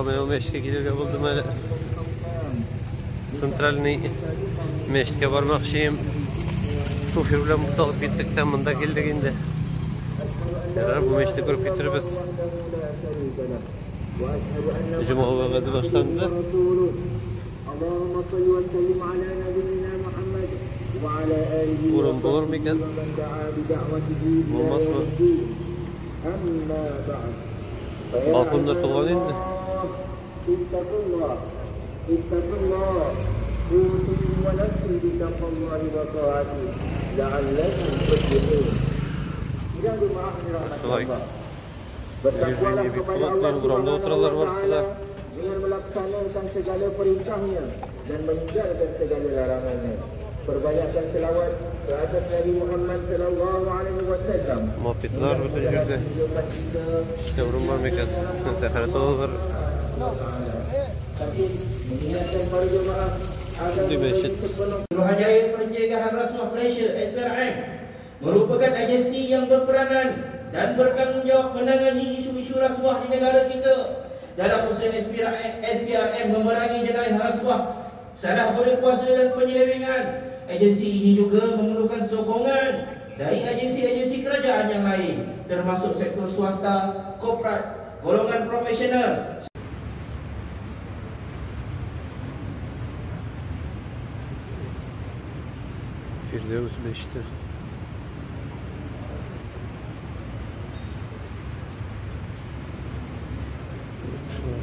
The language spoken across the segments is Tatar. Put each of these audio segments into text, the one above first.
Тагын менә ул мәчеткә килергә булдым әле. Центральный мәчеткә бармакчыйм. Шофер белән буталып киттек тә монда килдек инде. Ярар, бу мәчетне күреп китербез. Җомга вәгазе башланды. Урын булыр микән? Булмасмы? Балконда тулган инде. Шулай. Движение бик плотный, урамда утыралар барысы да. Dengan melaksanakan segala perintahnya dan meninggalkan segala larangannya. Perbanyakkan selawat ke atas Nabi Muhammad sallallahu alaihi wasallam. Мопедлар бөтен җирдә. Эштә урын бар микән? Тәһарәт алалар. Mengingatkan para jemaah agar Шундый мәчет. Suruhanjaya Pencegahan Rasuah Malaysia SPRM merupakan agensi yang berperanan dan bertanggungjawab menangani isu-isu rasuah di negara kita. Dalam usaha SPRM memerangi jenayah rasuah, salah guna kuasa dan penyelewengan, agensi ini juga memerlukan sokongan dari agensi-agensi kerajaan yang lain, termasuk sektor swasta, korporat, golongan profesional. Firdevs мәчете. Шулай.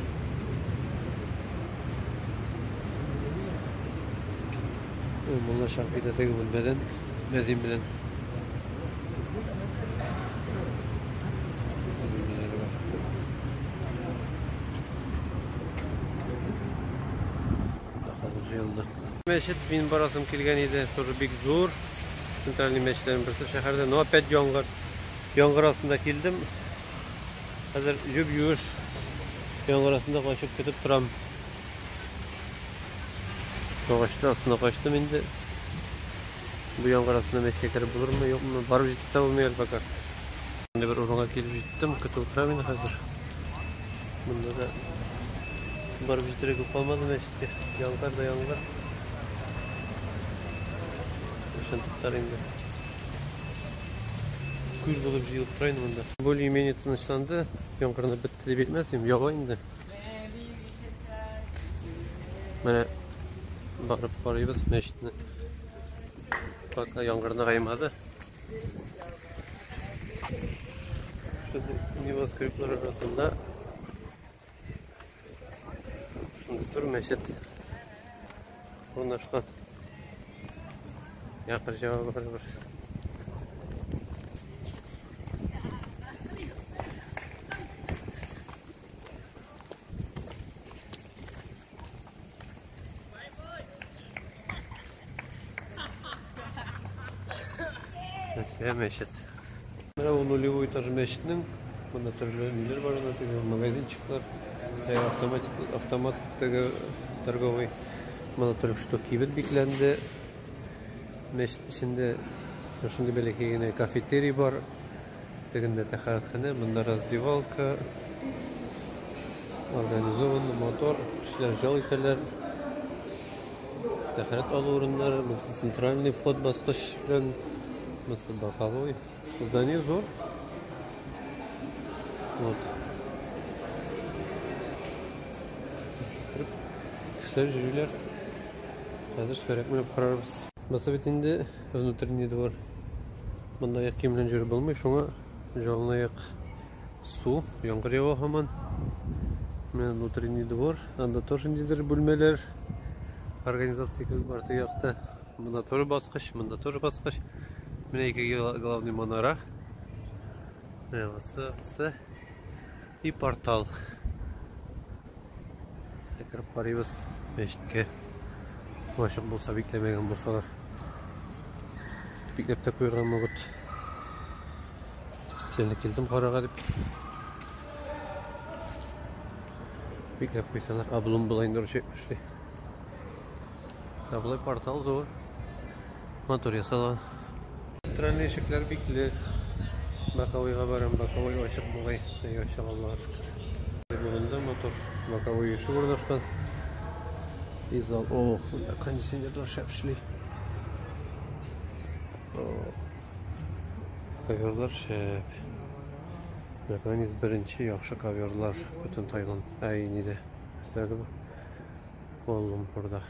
Ул мулла чыгып китә теге бүлмәдән, мәзин белән. Бүлмәләре бар. Монда халык җыелды. Мәчет мин барасым килгән иде, тоже бик зур. Центральный мәчетләрнең берсе шәһәрдә. Но опять яңгыр. Яңгыр астында килдем. Хәзер юп-юеш яңгыр астында качып көтеп торам. Агачлар астына качтым инде. Бу яңгыр астында мәчеткә кереп булырмы, юкмы? Барып җитеп тә булмый әле пока. Инде бер урынга килеп җиттем, көтеп утырам инде хәзер. Монда да барып җитәргә күп калмады мәчеткә. Яңгыр да яңгыр. Кайчан туктар инде. Күл булып җыелып тора инде монда. Более-менее тынычланды. Яңгырны бетте дип әйтмәс идем, ява инде. Менә барып карыйбыз мәчетне. Пока яңгыр ныгаймады. Шундый небоскреблар арасында шундый зур мәчет урнашкан. Яңгыр ява барыбер. Мәсәлән, мәчет. Менә бу нулевой этаж мәчетнең. Монда төрле ниләр бар, анда теге магазинчиклар, автоматик, автомат теге торговый. Монда только что кибет бикләнде. Мәчет эчендә шундый бәләкәй генә кафетерий бар. Тегендә тәһарәтханә, монда раздевалка. Организованный мотор, кешеләр ял итәләр. Тәһарәт алу урыннары, монысы центральный вход баскыч белән, монысы боковой. Здание зур. Вот. Кешеләр йөриләр. Хәзер өскәрәк менеп карарбыз. Монысы бит инде внутренний двор. Монда аяк кием белән йөреп булмый, шуңа жалынаяк су, яңгыр ява һаман. Менә внутренний двор, анда тоже ниндидер бүлмәләр. Организация кебек бар теге якта. Монда тоже баскыч, монда тоже баскыч. Менә ике главный манара. Менә монысы, монысы. И портал. Кереп карыйбыз мәчеткә. Ачык булса, бикләмәгән булсалар. Бикләп тә куярга могут. Специально килдем карарга дип. Бикләп куйсалар, облом була инде русча әйтмешли. Ә болай портал зур. Мотор ясалган. Центральный ишекләр бикле. Боковойга барам, боковой ачык бугай. Әй, ачык, Аллага шөкер. Урында мотор. Боковой ишек урнашкан. И зал. Ох, монда кондиционерлар шәп эшли. Коверлар шәп. Наконец беренче яхшы коверлар бөтен Таиланд. Әй, нидә? Нәрсә бу? Куала-Лумпурда.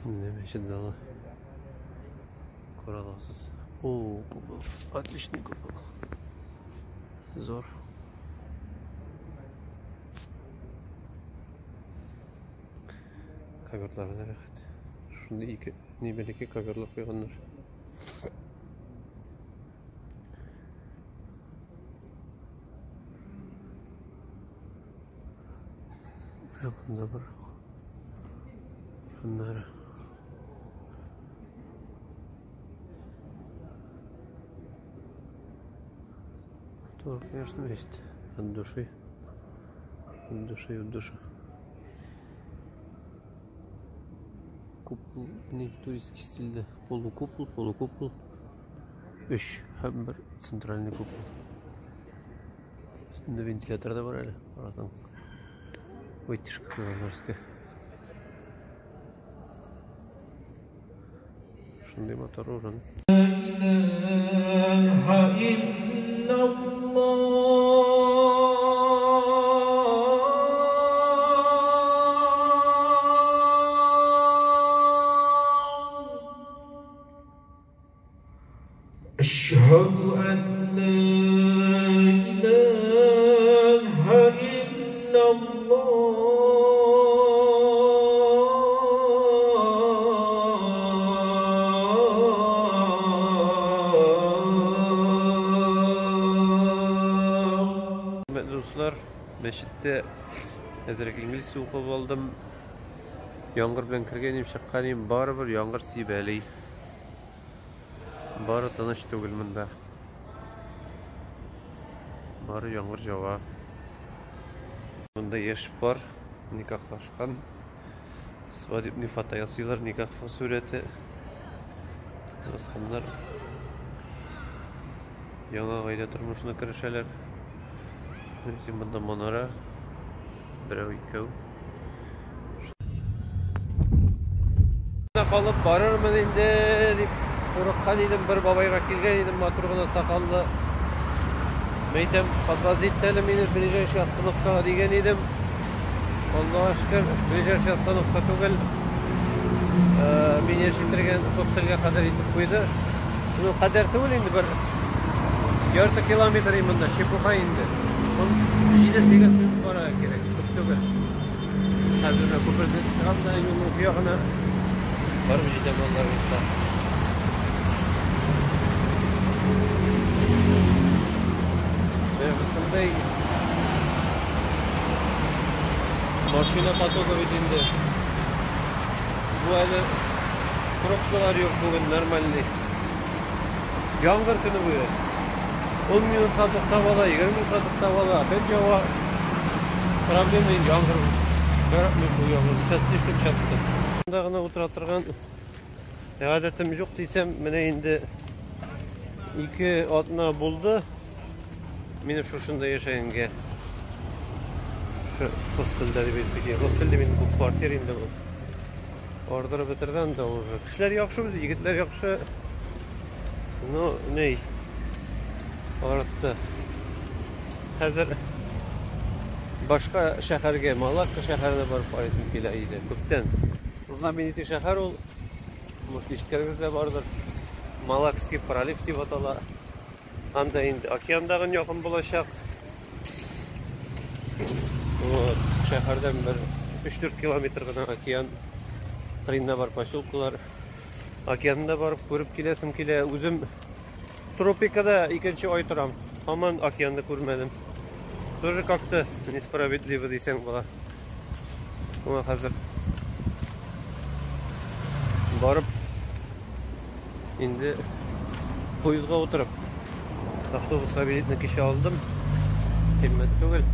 Мәчет залы. Күрә аласыз. О, купол. Отличный купол. Зор. Коверлары да рәхәт. Шундый ике, ни бәләкәй коверлар куйганнар. Менә монда бер урыннары. Тоже, конечно, есть от души. От души, от души. Купол, не, туристский стильдә. Полукупол, полукупол. Өч һәм бер центральный купол. Өстендә вентилятор да бар әле, карасаң. Вытяжка куйганнар өскә. Шундый матур урын. Әшһәду ән лә иләһә илляллаһ. Хөрмәтле дуслар, мәчеттә әзрәк инглиз укып алдым. Яңгыр белән кергән идем, чыккан идем, барыбер яңгыр сибәли. Бары тыныч түгел монда. Бары яңгыр җава. Монда яшь пар никахлашкан. Свадебный фото ясыйлар, никах сурәте. Ясаганнар. Яңа гаилә тормышына керешәләр. Монда манара. Берәү, икәү. Калып барырмын инде дип курыккан идем. Бер бабайга килгән идем, матур гына сакаллы. Мәйтәм, подвоз итте әле мине ближайший остановкага дигән идем. Аллага шөкер, ближайший остановка түгел. Мин яши торган хостелгә кадәр итеп куйды. Ну, кадәр түгел инде, бер ярты километр монда, чепуха инде. 7-8 минут барырга кирәк, күп түгел. Хәзер менә күпердән чыгам да юлның ягына барып җитәм алла боерса. Менә шундый машина потогы бит инде. Бу әле пробкалар юк бүген нормальный. Яңгыр көне буе. 10 минутка туктап ала, 20 минутка туктап ала, опять ява. Проблема инде яңгыр. Яратмый бу яңгыр. Сейчас слишком часто. Монда гына утыра торган гадәтем юк дисәм, менә инде 2 атна булды. Минем шушында яшәгәнгә. Шу хостелда дип әйтеп китәйек. Хостел дип инде бу квартира инде бу. Ардырып бетерде анда уже. Кешеләр яхшы үзе, егетләр яхшы. Ну, ней, арытты. Хәзер башка шәһәргә, Малакка шәһәренә барып карыйсым килә иде. Күптән. Знаменитый шәһәр ул. Может, ишеткәнегез дә бардыр. Малакский пролив дип атала. Анда инде океандагы якын булачак. Вот, шәһәрдән бер 3-4 километр гына океан. Кырыенда бар поселкалар. Океанда барып күреп киләсем килә. Үзем тропикада икенче ай торам. Һаман океанны күрмәдем. Тоже как-то несправедливо дисәң була. Шуңа хәзер барып инде поездга утырып автобуска билетны кичә алдым. Кыйммәт түгел.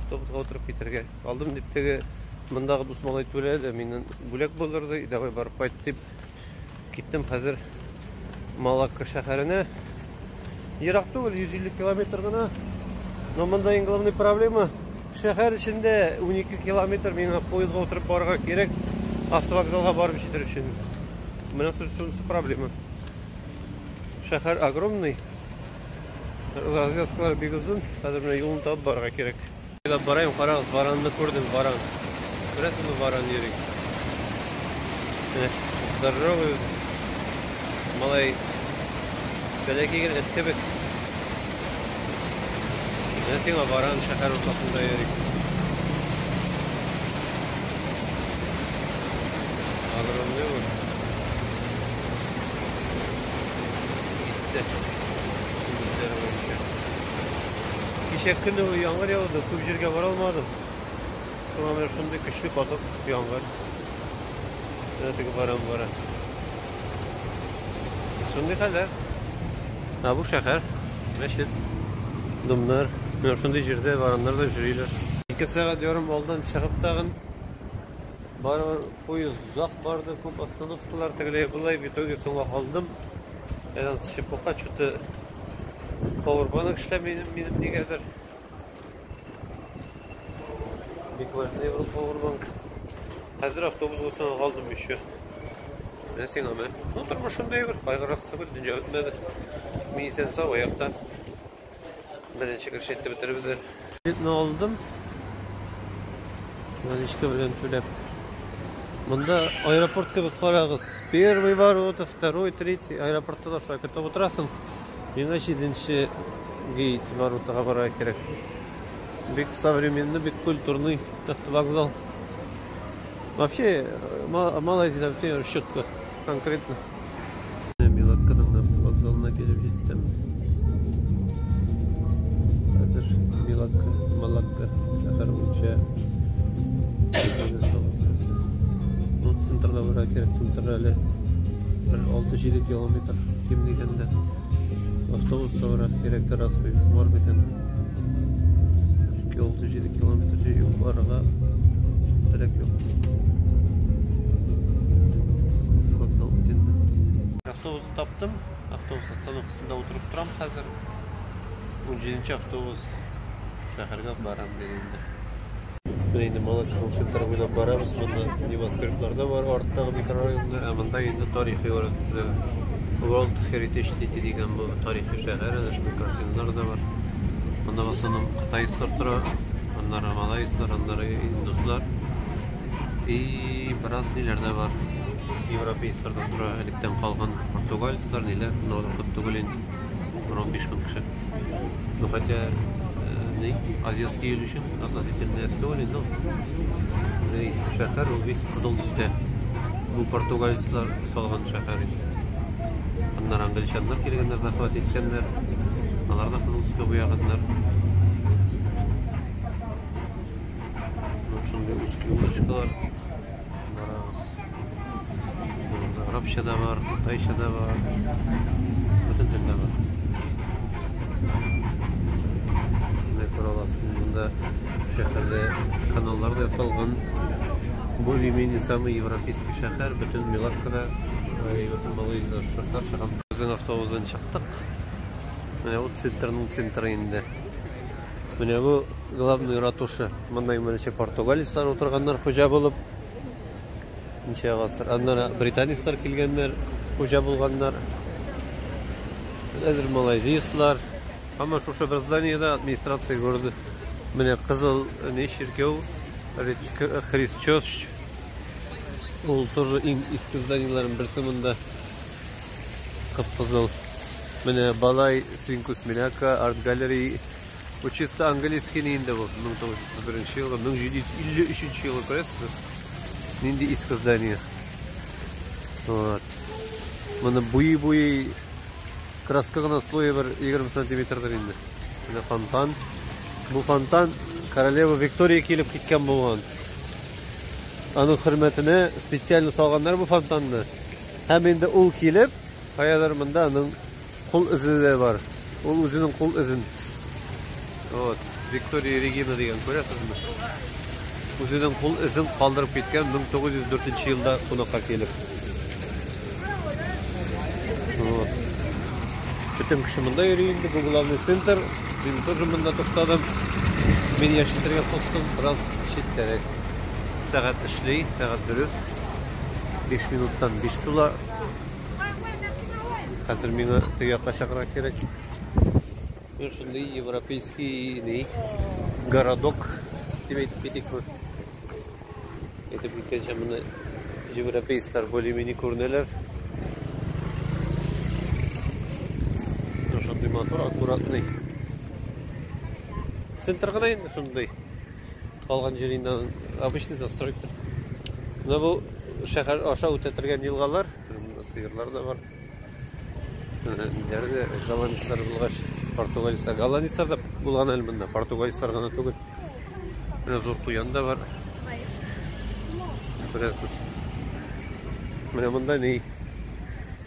Автобуска утырып китәргә алдым дип теге мондагы дус малай түләде, миннән бүләк булдырды, давай барып кайт дип киттем хәзер Малакка шәһәренә. Ерак түгел, 150 километр гына. Но монда иң главный проблема, шәһәр эчендә 12 километр миңа поездга утырып барырга кирәк, автовокзалга барып җитер өчен. Менә шунысы проблема. Шәһәр огромный. Развязкалар бик озын. Хәзер менә юлын табып барырга кирәк. Уйлап барайым, карагыз, варанны күрдем, варан. Күрәсезме, варан йөри. Менә, здоровый үзе. Малай бәләкәй генә эт кебек. Менә сиңа варан шәһәр уртасында йөри. Огромный бу. Китте. Сүзләре буенча. Кичә көне буе яңгыр яуды, күп җиргә бара алмадым. Шуңа менә шундый көчле поток яңгыр. Менә теге барам бара. Шундый хәлләр. Ә бу шәһәр, мәчет, домнар. Менә шундый җирдә бараннар да йөриләр. 2 сәгать ярым алдан чыгып тагын барыбер поезд озак барды, күп остановкалар тегеләй болай, в итоге соңга калдым. Әнә чепуха что-то Powerbank эшләми минем нигәдер. Бик важный был powerbank. Хәзер автобусга соңга калдым еще. Менә сиңа мә. Ну, тормыш шундый бер, кайгырак түгел, дөнья бетмәде. Мин исән сау аякта. Беренче кереш әйтеп бетеребез әле. Билетны алдым. Наличка белән түләп. Монда аэропорт кебек карагыз. Первый ворота, второй, третий. Аэропортта да шулай көтеп утырасың. Миңа җиденче гейт воротага барырга кирәк. Бик современный, бик культурный автовокзал. Вообще, Малайзиядә бөтен четко, конкретно. Милакканың автовокзалына килеп җиттем. Хәзер Милакка, Малакка шәһәр буенча Ну, центрга барырга кирәк, центр әле бер 6-7 километр ким дигәндә. Автобус барырга кирәк, раз бар микән? Чөнки 6-7 километр җәяү барырга теләк юк. Вокзал бит инде. Автобусны таптым. Автобус остановкасында утырып торам хәзер. 17 автобус шәһәргә барам мин инде. Менә инде Малаканың центры буйлап барабыз. Монда небоскреблар да бар, арттагы микрорайонда. Ә монда инде тарихи город. World Heritage City дигән бу тарихи шәһәр, әнә шундый картиналар да бар. Монда в основном кытайцлар тора, аннары малайцлар, аннары индуслар. И бераз ниләр дә бар. Европейцлар да тора, электән калган португальцлар, ниләр, но алар күп түгел инде. Бер 15 мең кеше. Ну хотя ни, азиатский ил өчен относительно әз түгел инде ул. Менә иске шәһәр, ул весь кызыл төстә. Бу португальцлар салган шәһәр инде. Аннары англичаннар килгәннәр, захват иткәннәр. Алар да кызыл төскә буяганнар. Вот шундый узкий улочкалар. Барабыз. Монда арабча да бар, кытайча да бар. Бөтен телдә бар. Менә күрә аласың, монда шәһәрдә каналлар да ясалган. Более-менее самый европейский шәһәр, бөтен Милаккада, бөтен Малайзиядә шушы шәһәр чыгам. Безнең автобустан чыктык. Менә бу центрның центры инде. Менә бу главный ратуша. Монда беренче португалецлар утырганнар хуҗа булып. Ничә гасыр. Аннары британецлар килгәннәр, хуҗа булганнар. Хәзер малайзиецлар. Һаман шушы бер зданиедә администрация города. Менә кызыл не чиркәү, Христос. Ул тоже иң иске зданиеләрнең берсе монда. Кып-кызыл. Менә Балай Свинкус Миляка арт-галерей. Бу чисто английский инде бу. 1931 елгы, 1753 елгы күрәсезме? Нинди иске здание. Вот. Моны буи-буи краска гына слое бер 20 сантиметрдыр инде. Менә фонтан. Бу фонтан королева Виктория килеп киткән булган. Аның хөрмәтенә специально салганнар бу фонтанны. Һәм инде ул килеп, каядыр монда аның кул эзе дә бар. Ул үзенең кул эзен. Вот, Виктория Регина дигән күрәсезме? Үзенең кул эзен калдырып киткән 1904 елда кунакка килеп. Вот. Бөтен кеше монда йөри инде, бу главный центр. Мин тоже монда туктадым. Мин яшәтергә хостел бераз читтәрәк. Сәгать эшли, сәгать дөрес. 5 минуттан 5 тула. Хәзер миңа теге якка чыгарга кирәк. Менә шундый европейский ни городок дип әйтеп китикме? Әйтеп киткәнчә, моны европейцлар более-менее күренәләр. Шундый матур, аккуратный. Центр гына инде шундый. Калган җир инде обычный застройка. Менә бу шәһәр аша үтә торган елгалар, сыерлар да бар. Ниләр дә голландецлар булгач, португалецлар. Голландецлар да булган әле монда, португалецлар гына түгел. Менә зур куян да бар. Күрәсез. Менә монда ни?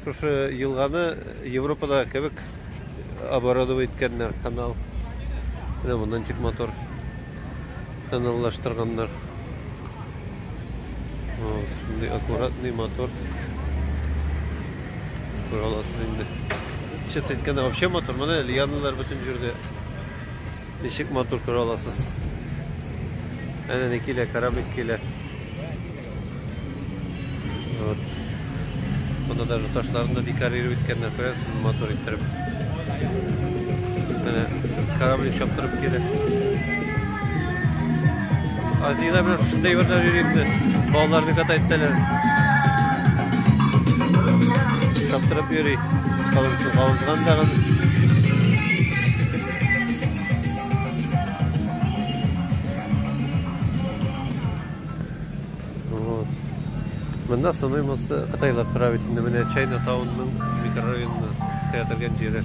Шушы елганы Европада кебек оборудовать иткәннәр, канал. Менә моннан тик мотор каналлаштырганнар. Вот, шундый аккуратный мотор. Күрә аласыз инде. Честно әйткәндә, вообще мотор. Менә лианалар бөтен җирдә. Ничек матур күрә аласыз. Әнә ни килә, кораблик килә. Вот. Монда даже ташларын да декорировать иткәннәр, күрәсезме, матур иттереп. Менә кораблик чаптырып килә. Азиядә менә шушындый әйберләр йөри инде. Балаларны катать итәләр. Чаптырып йөри. Кабызган тагын. Вот. Монда основной масса кытайлар тора бит инде менә Чайна Таунның микрорайонына керә торган җире.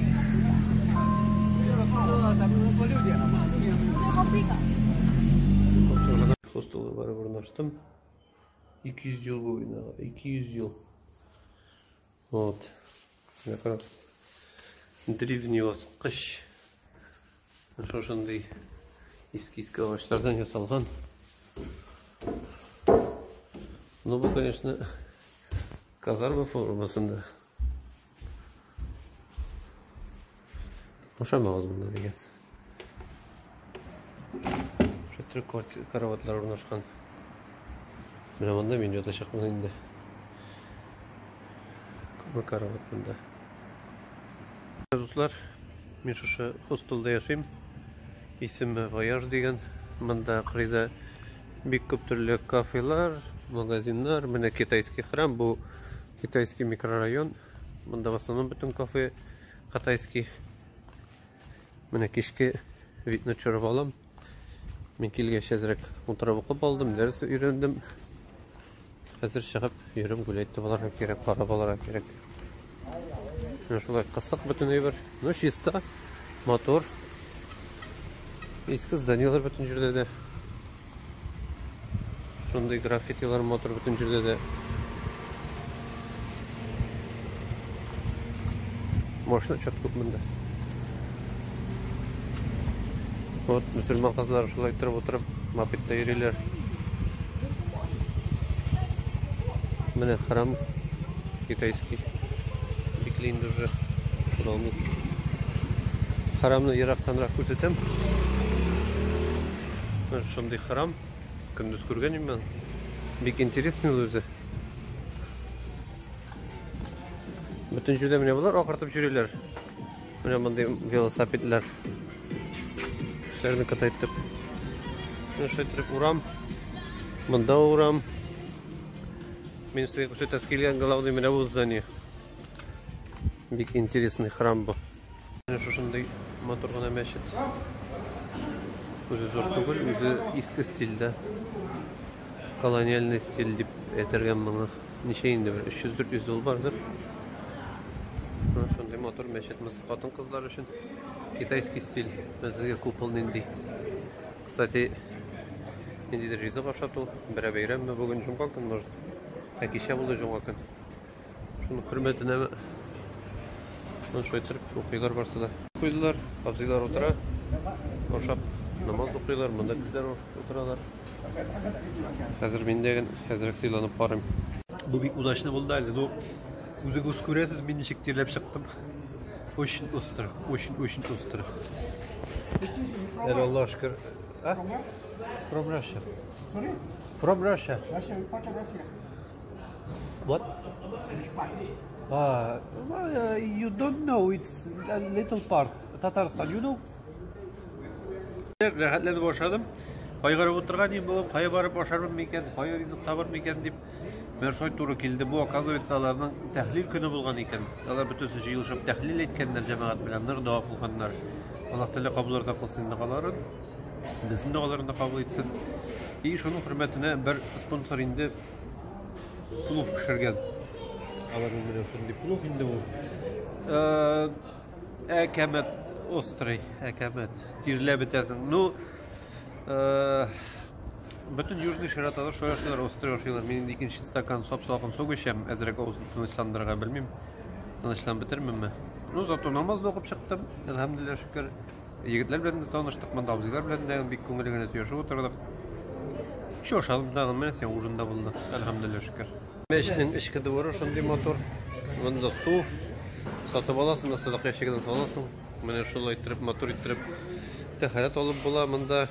Хостелга барып урнаштым. 200 ел бу бинага, 200 ел. Вот. Менә карагыз. Древний баскыч. Шушындый иске-иске агачлардан ясалган. Ну, бу, конечно, казарма формасында. Ошамагыз монда дигән. Шөтер караватлар урнашкан. Менә монда мин ятачакмын инде. Күпме карават монда. Дуслар, мин шушы хостелда яшим. Исеме Вояж дигән. Монда кырыйда бик күп төрле кафелар, магазиннар, менә китайский храм, бу китайский микрорайон. Монда в основном бөтен кафе китайский. Менә кичке видны төшереп алам. Мин килгәч әзрәк утырып укып алдым, дәрес өйрәндем. Хәзер чыгып йөреп гулять итеп алырга кирәк, карап алырга кирәк. Менә шулай кысык бөтен әйбер. Ну, чиста, матур. Иске зданиеләр бөтен җирдә дә. Шундый граффитилар матур бөтен җирдә дә. Машина чат күп монда. Вот мөселман кызлары шулай торып утырып мопедта йөриләр. Менә храм китайский. Бикле инде уже. Күрә алмыйсыз. Храмны ерактанрак күрсәтәм. Менә шундый храм. Көндез күргән идем мин. Бик интересный ул үзе. Бөтен җирдә менә болар акыртып йөриләр. Менә мондый велосипедлар. Кешеләрне катайтып. Менә шулай итеп урам. Монда урам. Мин сезгә күрсәтәсе килгән главный менә бу здание. Бик интересный храм бу. Менә шушындый матур гына мәчет. Үзе зур түгел, үзе иске стильдә. Колониальный стиль дип әйтергә моңа. Ничә инде бер 300-400 ел бардыр. Менә шундый матур мәчет мысы хатын-кызлар өчен. Китайский стиль. Менә сезгә купол нинди. Кстати, ниндидер ризык ашату, берәр бәйрәмме бүген җомга көн, может. Ә кичә булды җомга көн. Шуның хөрмәтенәме? Менә шулай итеп укыйлар барсы да. Куйдылар, абзыйлар утыра, ашап намаз укыйлар, монда кешеләр утыралар. Хәзер мин дә әзрәк сыйланып карыйм. Бу бик удачно булды әле. Ну, үзегез күрәсез, мин ничек тирләп чыктым. Очень остро, очень-очень остро. Әле Аллаһ шөкер. А? From Russia. Sorry? From Russia. Russia, which part of Russia? What? Which part? Ah, well, you don't know, it's a little part. Tatarstan, you know? Рәхәтләнеп ашадым. Кайгырып утырган идем бүген, кая барып ашармын микән, кая ризык табыр микән дип. Менә шулай туры килде. Бу, оказывается, аларның тәхлил көне булган икән. Алар бөтенесе җыелышып тәхлил әйткәннәр, җәмәгать белән нык дога кылганнар. Аллаһ Тәгалә кабуллардан кылсын догаларын. Безнең догаларны да кабул итсен. И шуның хөрмәтенә бер спонсор инде плов пешергән. Аларның менә шундый плов инде бу. Әкәмәт острый, әкәмәт. Тирләп бетәсең. Ну, бөтен южный широтада шулай ашыйлар, острый ашыйлар. Мин инде икенче стакан сап-салкын сок эчәм, әзрәк авызны тынычландырырга белмим. Тынычланып бетермимме? Ну, зато намаз да укып чыктым. Әлхәмдүлилләһ, шөкер. Егетләр белән дә таныштык, монда абзыйлар белән дә бик күңелле генә сөйләшеп утырдык. Еще ашадым тагын, менә сиңа ужин да булды. Әлхәмдүлилләһ, шөкер. Мәчетнең эчке дворы шундый матур. Монда су сатып аласың да садака ящигына саласың. Менә шулай иттереп, матур иттереп тәһарәт алып була монда.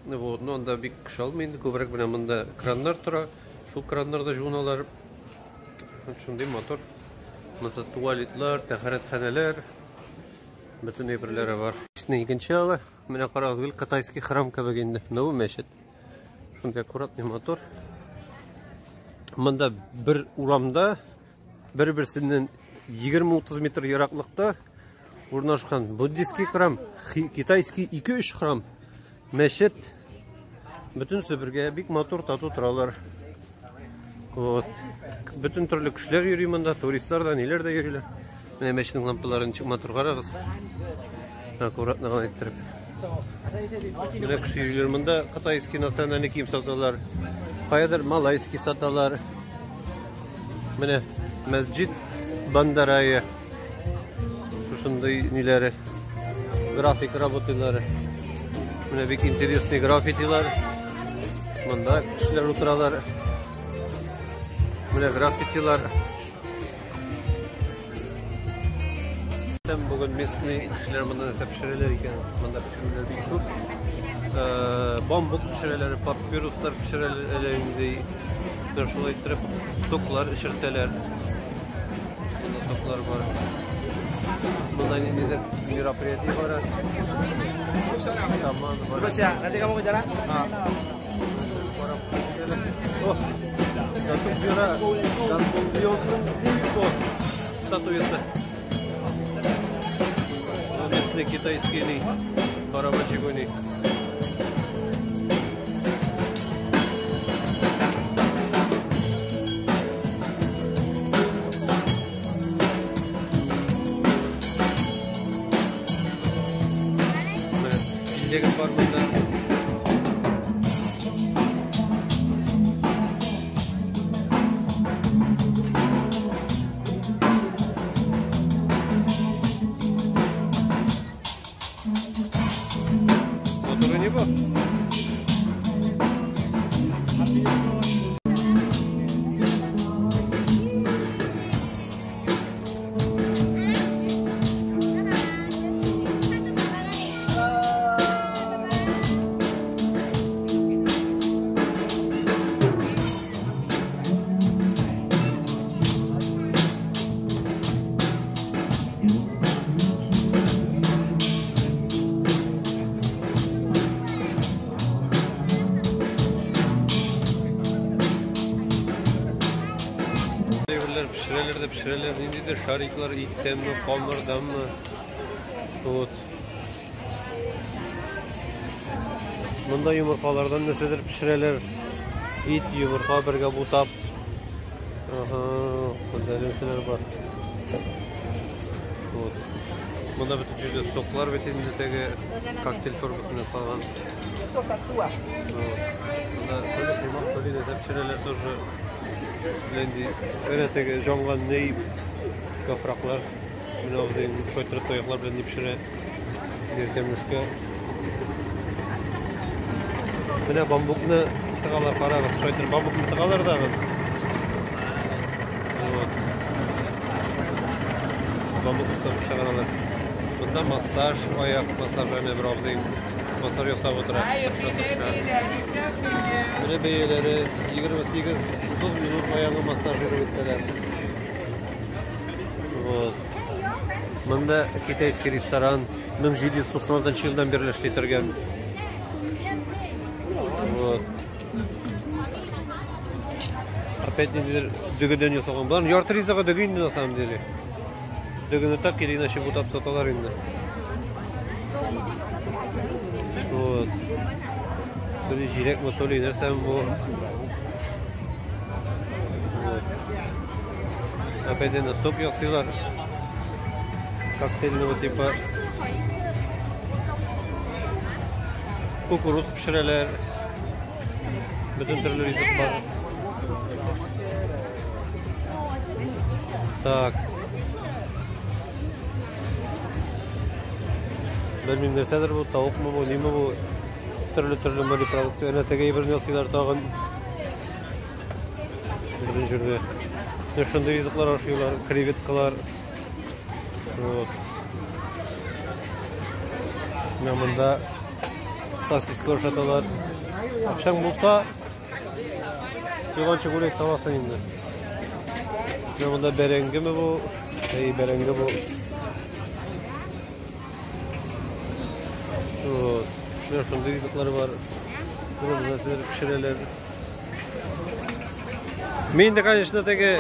Вот, ну анда бик кеше алмый инде, күбрәк менә монда краннар тора. Шул краннарда жуыналар. Вот шундый матур. Монысы туалетлар, тәһарәтханәләр, бөтен әйберләре бар. Мәчетнең икенче ягы, менә карагыз, гел кытайский храм кебек инде. Новый мәчет. Шундый аккуратный, матур. Монда бер урамда бер-берсеннән 20-30 метр ераклыкта урнашкан буддийский храм, китайский 2-3 храм, мәчет. Бөтенесе бергә бик матур, тату торалар. Вот. Бөтен төрле кешеләр йөри монда, туристлар да, ниләр дә йөриләр. Менә мәчетнең лампаларын ничек матур карагыз. Аккуратно гына иттереп. Менә кеше йөриләр монда, кытайский национальный кием саталар. Каядыр малайский саталар. Менә мәсҗид Бандарая. Шушындый ниләре, график работалары. Менә бик интересный граффитилар. Монда кешеләр утыралар. Менә граффитилар. Бүген местный кешеләр монда нәрсә пешерәләр икән? Монда пешерүләр бик күп. Бамбук пешерәләр, папируслар пешерәләр әле инде. Шулай иттереп соклар эчертәләр. Монда соклар бар. Монда ниндидер мероприятие бара. Таман бар. Nanti kamu ke jalan? О, Датук статуясы. Местный китайский ни, барабанчик. Менә бар монда. Моторы не бар. Әйберләр пешерәләр дә пешерәләр, ниндидер шариклар иттәнме, камырданмы. Вот. Монда йомыркалардан нәрсәдер пешерәләр. Ит, йомырка бергә бутап. Ага, монда нәрсәләр бар. Вот. Монда бөтен җирдә соклар бит инде теге коктейль формасында салган. Вот. Монда төрле коймак, төрле нәрсә пешерәләр тоже. Инде әнә теге җанган ни яфраклар. Менә абзый шулай торып таяклар белән ни пешерә. Иртәмешкә. Менә бамбукны сыгалар, карагыз, шулай торып бамбукны тыгалар дагы. Вот. Бамбук сыгып чыгаралар. Монда массаж, аяк массажы, әнә бер абзый массаж ясап утыра. Менә бәяләре 28-30 минут аягы массажировать итәләр. Вот. Монда китайский ресторан 1796 елдан бирле эшли торган. Вот. Опять ниндидер дөгедән ясалган. Болар ярты ризыгы дөге инде на самом деле. Дөгене так или иначе бутап саталар инде. Вот. То ли җиләкме, то ли нәрсәме бу. Вот. Опять инде сок ясыйлар. Коктейльного типа. Кукуруз пешерәләр. Бөтен төрле ризык бар. Так. Белмим нәрсәдер бу, тавыкмы бу, ниме бу? Төрле-төрле морепродукты. Әнә теге әйберне ясыйлар тагын. Бөтен җирдә. Менә шундый ризыклар ашыйлар, креветкалар. Вот. Менә монда сосиска ашаталар. Акчаң булса, туйганчы гүләк табасың инде. Менә монда бәрәңгеме бу? Әй, бәрәңге бу. Вот. Менә шундый ризыклар бар. Менә монда нәрсәләр пешерәләр. Мин дә, конечно, теге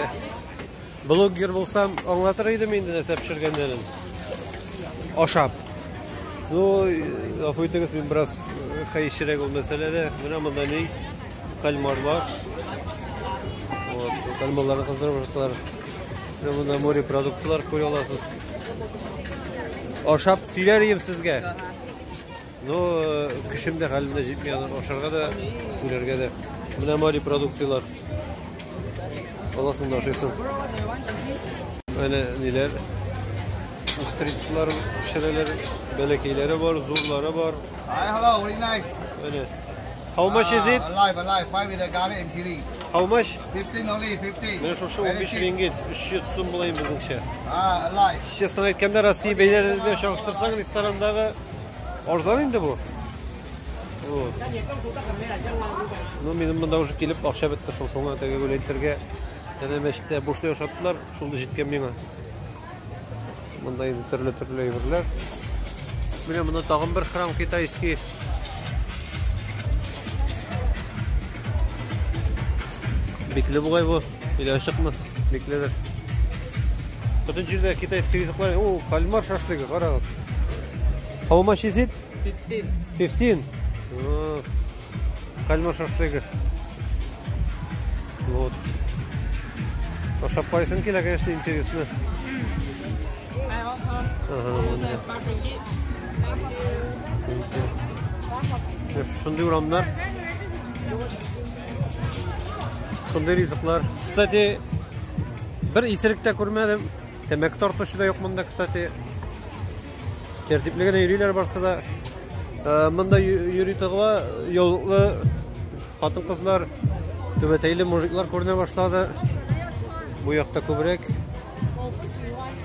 блогер булсам, аңлатыр идем инде нәрсә пешергәннәрен. Ашап. Ну, гафу итегез, мин бераз хәерчерәк ул мәсьәләдә. Менә монда ни? Кальмарлар. Вот, кальмарларны кыздырып ашаталар. Менә монда морепродуктлар күрә аласыз. Ашап сөйләр идем сезгә. Ну, көчем дә, хәлем дә җитми аны ашарга да, сөйләргә дә. Менә морепродуктлар. Аласың да ашыйсың. Әнә ниләр? Устрицалар пешерәләр, бәләкәйләре бар, зурлары бар. Hi, hello, very nice. Әнә. How much is it? Alive, alive, five with the garlic and chili. How much? 15 only, 15. Менә шушы Very 15 cheap. рингит, 300 сум була инде безнеңчә. Alive. Честно әйткәндә, Россия бәяләре белән чагыштырсаң, ресторандагы арзан инде бу. Вот. Ну, минем монда уже килеп акча бетте шул, шуңа теге гүләйтергә әнә мәчеттә бушлай ашаттылар, шул да җиткән миңа. Монда инде төрле-төрле әйберләр. Менә монда тагын бер храм китайский. Бикле бугай бу, или ачыкмы? Бикледер. Бөтен җирдә китайский ризыклар. О, кальмар шашлыгы, карагыз. How much is it? 15. 15. Кальмар шашлыгы. Вот. Ашап карыйсың килә, конечно, интересно. Ага, монда. Менә шундый урамнар. Шундый ризыклар. Кстати, бер исерек тә күрмәдем. Тәмәке тартучы да юк монда, кстати. Тәртипле генә йөриләр барсы да. Монда йөри тыгыла яулыклы хатын-кызлар, түбәтәйле мужиклар күренә башлады. Бу якта күбрәк.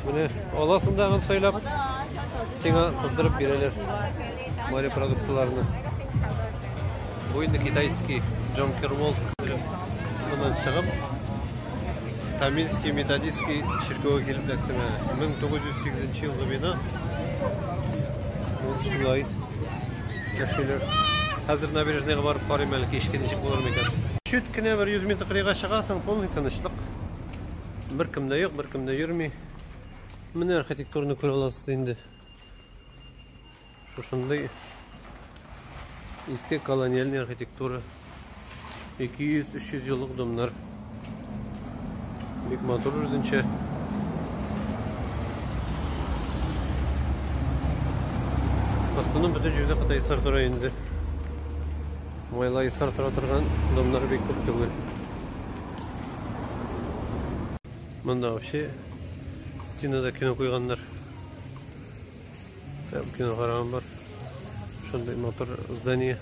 Менә аласың да аны сайлап, сиңа кыздырып бирәләр морепродуктларны. Бу инде китайский Джонкер Волк. Моннан чыгып, Тамильский методистский чиркәүгә килеп эләктем әле. 1908 елгы бина. Вот шулай яшиләр. Хәзер набережныйга барып карыйм әле, кичке ничек булыр микән. Чүт кенә бер 100 метр кырыйга чыгасың, полный тынычлык. Бер кем дә юк, бер кем дә йөрми. Менә архитектураны күрә аласыз инде. Шушындый иске колониальный архитектура. 200-300 еллык домнар. Бик матур үзенчә. Основном бөтен җирдә кытайсар тора инде. Майлайсар тора торган домнар бик күп түгел. Монда вообще стенада кино куйганнар. Там кино караган бар. Шундый матур здание.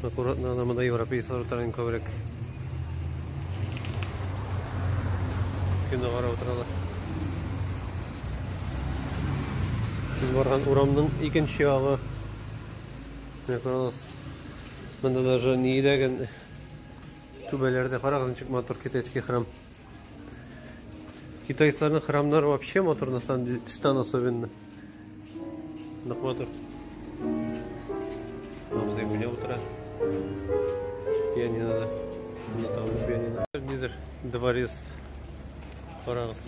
Аккуратно ана монда европейцлар утыра иң күбрәк. Кино карап утыралар. Без барган урамның икенче ягы. Менә карагыз. Монда даже нидәген түбәләрдә карагыз ничек матур китайский храм. Китайцларның храмнары вообще матур на самом деле, тыштан особенно. Нык матур. Абзый менә утыра. Пианинода. Монда тагын бер пианино. Нидер дворец. Карагыз.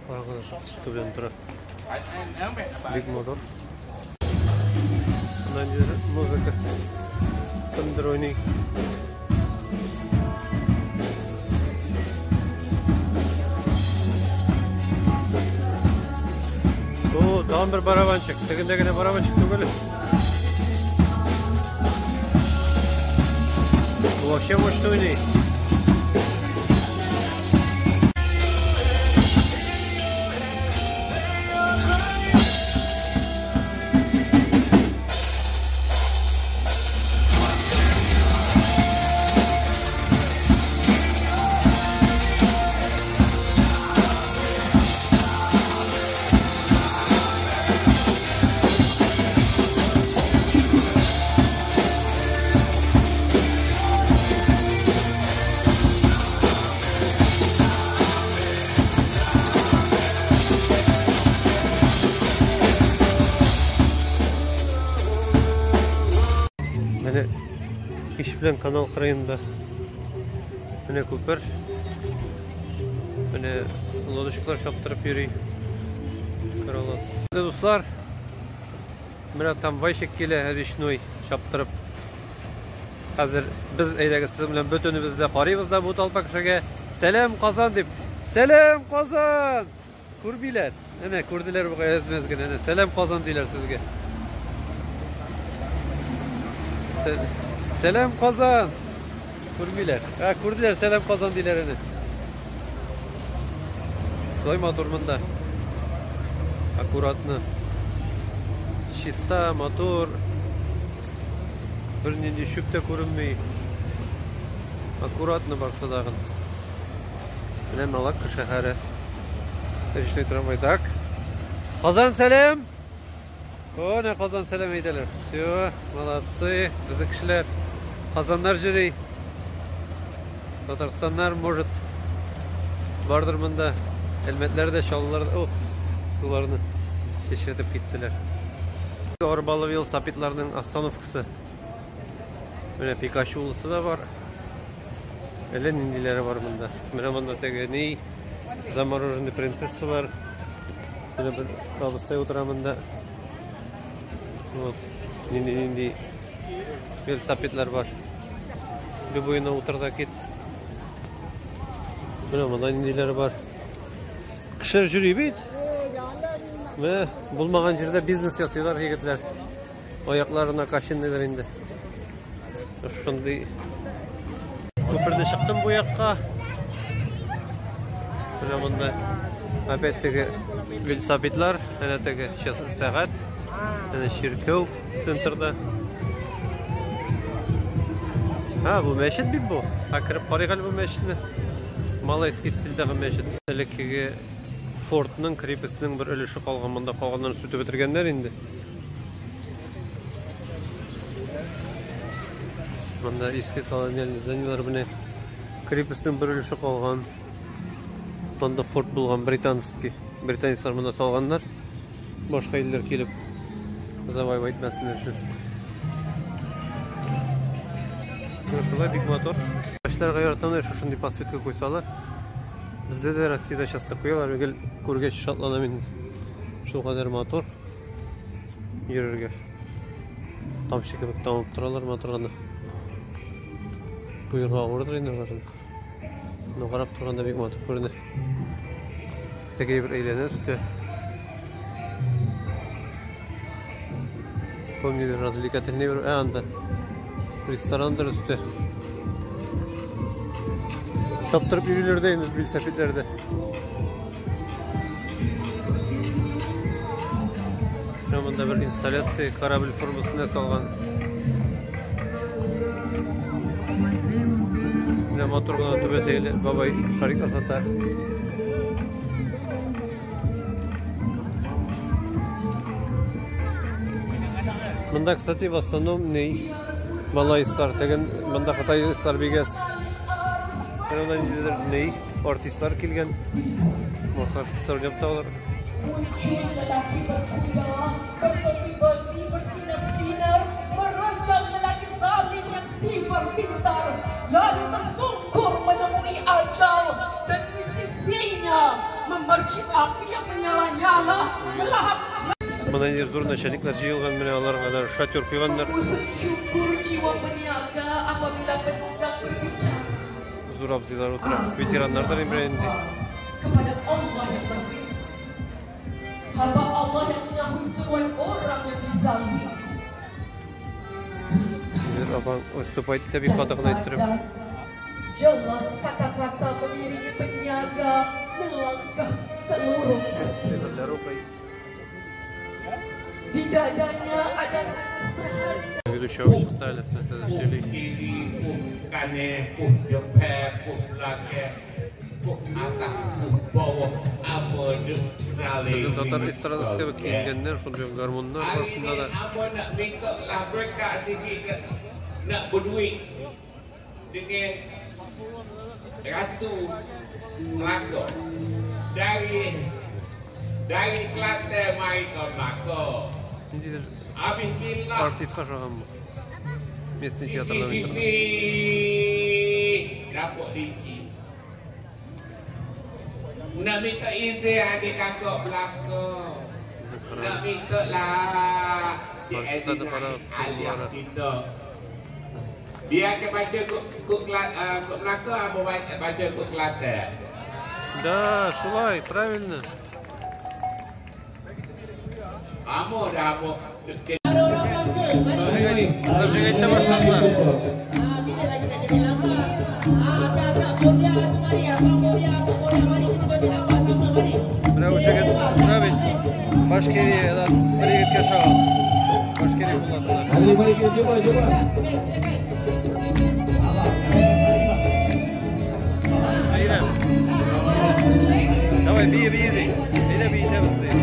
Карагыз, түбән тора. Бик матур. Монда нидер музыка. Кемдер уйный. О, тагын бер барабанчик. Тегендә генә барабанчик түгел. Бу вообще мощный уйный. Менә кич белән канал кырыенда менә күпер. Менә лодочкалар чаптырып йөри. Күрәләс. Дуслар, менә трамвайчик килә речной чаптырып. Хәзер без әйдәгез сезнең белән бөтенебез дә карыйбыз да бу толпа кешегә. Сәлам Казан дип. Сәлам Казан! Күрмиләр. Әнә күрделәр бугай әз-мәз генә. Әнә сәлам Казан диләр сезгә. Сәлам Казан! Күрмиләр. Ә, күрделәр, сәлам Казан диләр әнә. Шулай матур монда. Аккуратно. Чиста, матур. Бернинди чүп тә күренми. Аккуратно барса тагын. Менә Малакка шәһәре. Речной трамвай. Так. Казан сәлам! О, не Казан сәлам әйтәләр. Все, молодцы, безнең кешеләр. Казаннар йөри. Татарстаннар, может, бардыр монда. Әлмәтләр дә, Чаллылар да. Ох, суларны чәчрәтеп киттеләр. Арбалы велосипедларның остановкасы. Менә Пикачулысы да бар. Әллә ниндиләре бар монда. Менә монда теге ни, замороженный принцесса бар. Менә бер абыстай утыра монда. Вот. Нинди-нинди велосипедлар бар. Любойына утыр да кит. Менә монда ниндиләре бар. Кешеләр йөри бит. Менә булмаган җирдә бизнес ясыйлар егетләр. Аяклары накачанныйлар инде. Шундый күперне чыктым бу якка. Менә монда опять теге велосипедлар, әнә теге сәгать, әнә чиркәү центрда. А, бу мәчет бит бу. А кереп карыйк әле бу мәчетне. Малайский стильдәге мәчет. Элеккеге фортның, крепостьның бер өлеше калган монда, калганнарын сүтеп бетергәннәр инде. Монда иске колониальный зданиелар менә крепостьның бер өлеше калган. Монда форт булган британский. Британецлар монда салганнар. Башка илләр килеп завоевать итмәсен өчен. Менә шулай бик матур. Кешеләргә яратам да шушындый подсветка куйсалар. Бездә дә Россиядә часто куялар, гел күргәч шатланам инде. Шул кадәр матур йөрергә. Тамчы кебек тамып торалар матур гына. Куерга авырдыр инде аларны. Но карап торганда бик матур күренә. Теге бер әйләнә өстә. Помню, развлекательный бер, ә анда ресторандыр өстә. Чаптырып йөриләр дә инде велосипедләрдә. Менә монда бер инсталляция корабль формасында салган. Менә матур гына түбәтәйле бабай шарик сата. Монда, кстати, в основном не малайслар, теген монда кытайлар бик әз. Менә ниндидер ни артистлар килгән. Морт артистлар уйнап та алар. Lelaki berkuda, bertopi besi, bersinar-sinar, merancang lelaki zalim yang sifar pintar, lalu tersungkur menemui ajal dan di sisinya memercik api yang menyala-nyala, melahap Монда инде зур начальниклар җыелган, менә аларга да шатер куйганнар. Usut syukur jiwa peniaga apabila pedagang berbicara Зур абзыйлар утыра. Ветераннардан инде инде. Kepada Allah yang berfirman. Hamba Allah yang menyahut seruan orang yang dizalimi. Хәзер апа выступать итә бик каты гына иттереп. Padat, jelas kata-kata mengiringi peniaga melangkah ke lorong sepi. Шигырьләр укый. Di dadanya ada tulis berharga. Ведущий абый чыкты әле, нәрсәдер сөйли. Kiri, puh kanan, puh depan, puh belakang, puh atas, puh bawah, apa duk kenalin. Безнең татар эстрадасы кебек киенгәннәр, шундый ук гармуннар Hari арасында ni да. apa nak minta lah berkat sikit nak, nak berduit dengan Ratu Melaka dari dari Kelantan mai ke Melaka. Ниндидер Habis bila артистка ошаган бу. Местный театрда уйный торган. Sikit-sikit dapat rinci. Nak minta izin adik kakak belaka. Nak minta lah Cik Artistlar da Azina para alias sululары. kita. Dia akan baca kut kut kut Melaka, apa baca baca kut Kelantan. Да, шулай, правильно. Amo dah amo. Зажигать, зажигать та башладылар. Менә бу егет, менә бит Башкириядан бер егеткә ошаган. Башкирия буласына. Mari, mari kita jumpa, jumpa. Әйрәм. Давай, бие, бие ди. Әйдә биетәбез ди.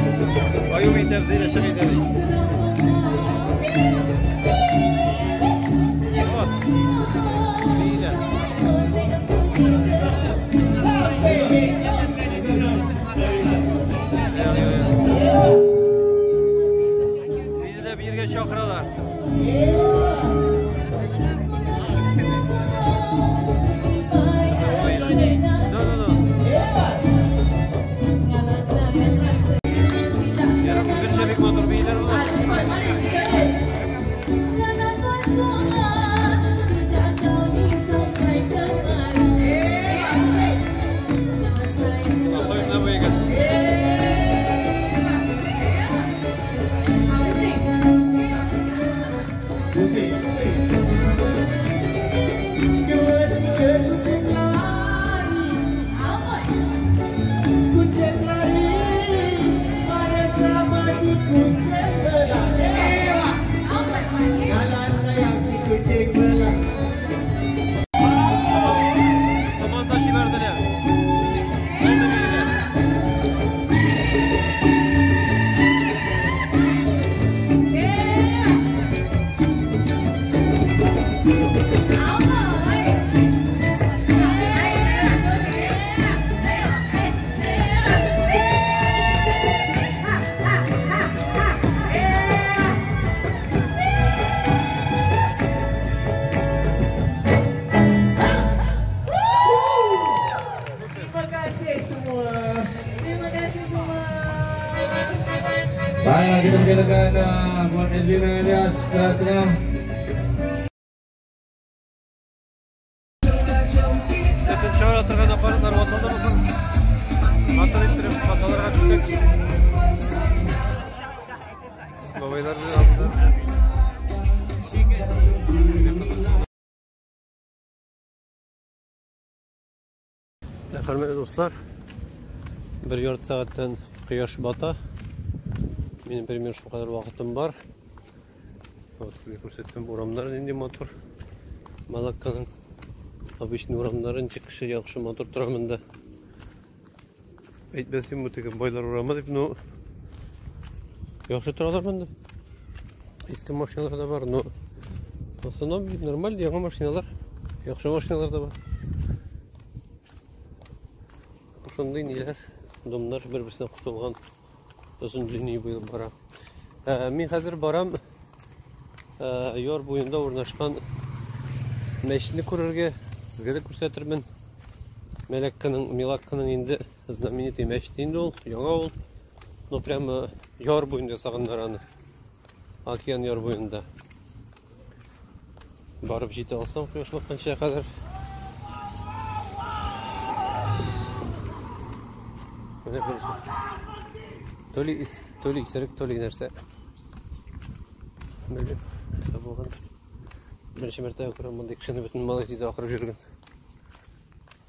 Аю биетәбез, әйдә чык әйдә ди. Вот. Бииләр. Йо, йо, йо. Биде дә биергә чакыралар. No, no, no. Ярым үзенчә бик матур бииләр болар. Асой менә бу егет. Dua, tiga, kucing lari. Kucing lari. Mana sama si kucing belah. Jalan sayang si kucing belah. Команда җибәрделәр. Булды бииләр. Terima kasih semua. Terima kasih semua. Baiklah, kita persilakan Puan Ezlina Elias ke tengah. Төтен чыгара торган аппаратлар ватылдымы соң? Матур иттереп фотоларга төштек. Бабайлар белән абыйлар. Хөрмәтле дуслар, бер ярты сәгатьтән кояш бата. Минем примерно шул кадәр вакытым бар. Вот сезгә күрсәттем урамнар нинди матур. Малакканың обычный урамнары ничек кеше яхшы матур тора монда. Әйтмәсем бу теге байлар урамы дип, но яхшы торалар монда. Иске машиналар да бар, но в основном нормаль яңа машиналар, яхшы машиналар да бар. Шундый ниләр, домнар бер-берсенә кушылган озын линия буйлап бара. Мин хәзер барам яр буенда урнашкан мәчетне күрергә, сезгә дә күрсәтермен. Мәләккәнең, Милакканың инде знаменитый мәчете инде ул, яңа ул. Но прямо яр буенда ясаганнар аны. Океан яр буенда. Барып җитә алсам кояш батканча кадәр. Менә бер то ли то ли исерек, то ли нәрсә. Белмим, нәрсә булган. Беренче мәртәбә күрәм мондый кешене бөтен Малайзиядә акырып йөргән.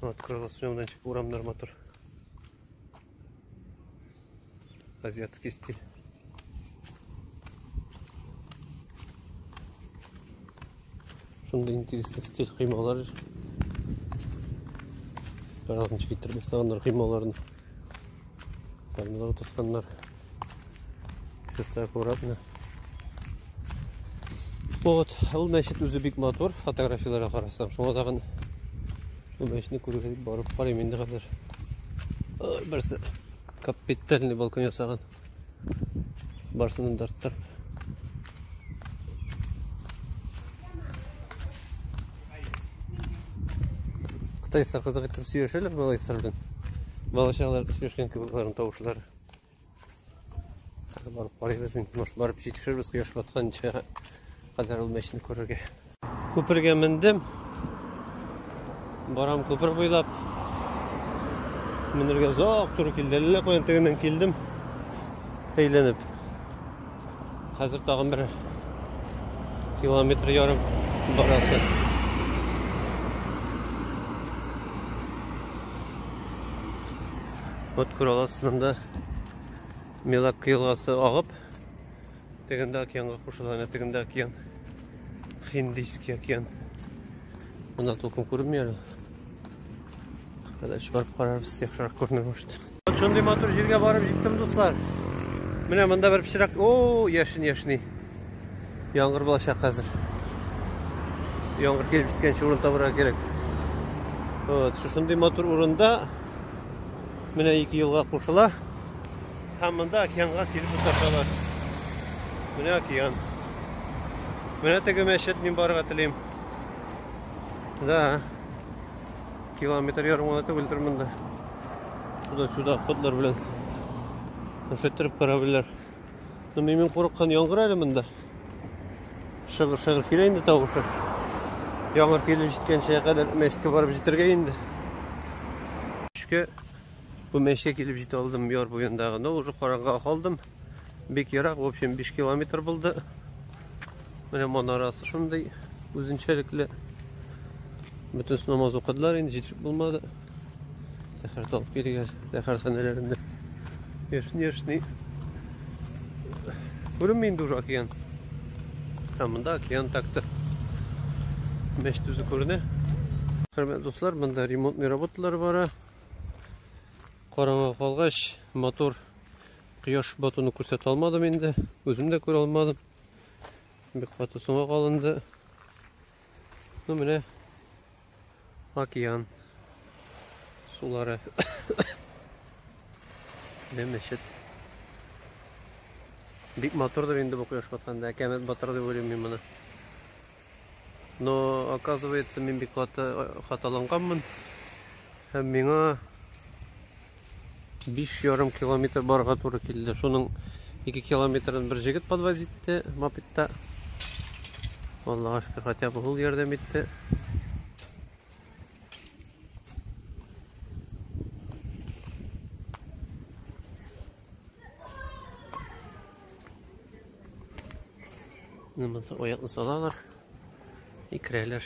Вот, күрәсез, монда ничек урамнар матур. Азиатский стиль. Шундый интересный стиль коймалар. Карагыз, ничек иттереп ясаганнар коймаларны. Пальмалар утыртканнар. Чисто аккуратно. Вот, ул мәчет үзе бик матур, фотографияләргә карасаң. Шуңа тагын шул мәчетне күрергә дип барып карыйм инде хәзер. Берсе капитальный балкон ясаган. Барсыннан да арттырып. Кытайлар кызык итеп сөйләшәләр малайсар белән. Балачалар сөйләшкән кебек аларның тавышлары. Барып карыйбыз инде, может барып җитешербез кояш батканча кадәр ул мәчетне күрергә. Күпергә мендем. Барам күпер буйлап. Менергә озак туры килде. Әллә каян тегеннән килдем. Әйләнеп. Хәзер тагын бер километр ярым барасы. Вот күрә аласыз монда Мелакка елгасы агып, тегендә океанга кушыла, әнә тегендә океан. Хиндийский океан. Монда толком күренми әле. Кадәр барып карарбыз, яхшырак күренер может. Вот шундый матур җиргә барып җиттем, дуслар. Менә монда бер пычрак, о, яшен яшни. Яңгыр булачак хәзер. Яңгыр килеп җиткәнче урын табырга кирәк. Вот, шушындый матур урында менә ике елга кушыла. Һәм монда океанга килеп тоташалар. Менә океан. Менә теге мәчет мин барырга телим. Да. Километр ярым гына түгелдер монда. Туда-сюда ходлар белән. Ошайтырып корабльләр. Но мин курыккан яңгыр әле монда. Шыгыр-шыгыр килә инде тавышы. Яңгыр килеп җиткәнчә кадәр мәчеткә барып җитәргә инде. Төшкә бу мәчеткә килеп җитә алдым яр буендагы. Но уже караңгыга калдым. Бик ерак, в общем, 5 километр булды. Менә манарасы шундый үзенчәлекле. Бөтенесе намаз укыдылар инде, җитешеп булмады. Тәһарәт алып килгән тәһарәтханәләрендә. Яшни, яшни. Күренми инде уже океан. Һәм монда океан такты. Мәчет үзе күренә. Хөрмәтле дуслар, монда ремонтный работалар бара. Караңгы калгач, матур кояш батуны күрсәтә алмадым инде. Үзем дә күрә алмадым. Бик каты соңга калынды. Ну, менә океан сулары. Менә мәчет. Бик матурдыр инде бу кояш батканда. Әкәмәт батыр дип уйлыйм мин моны. Но, оказывается, мин бик каты хаталанганмын. Һәм миңа 5,5 километр барырга туры килде. Шуның 2 километрын бер җегет подвозить итте мопедта. Аллага шөкер, хотя бы ул ярдәм итте. Монда аякны салалар, икрәләр.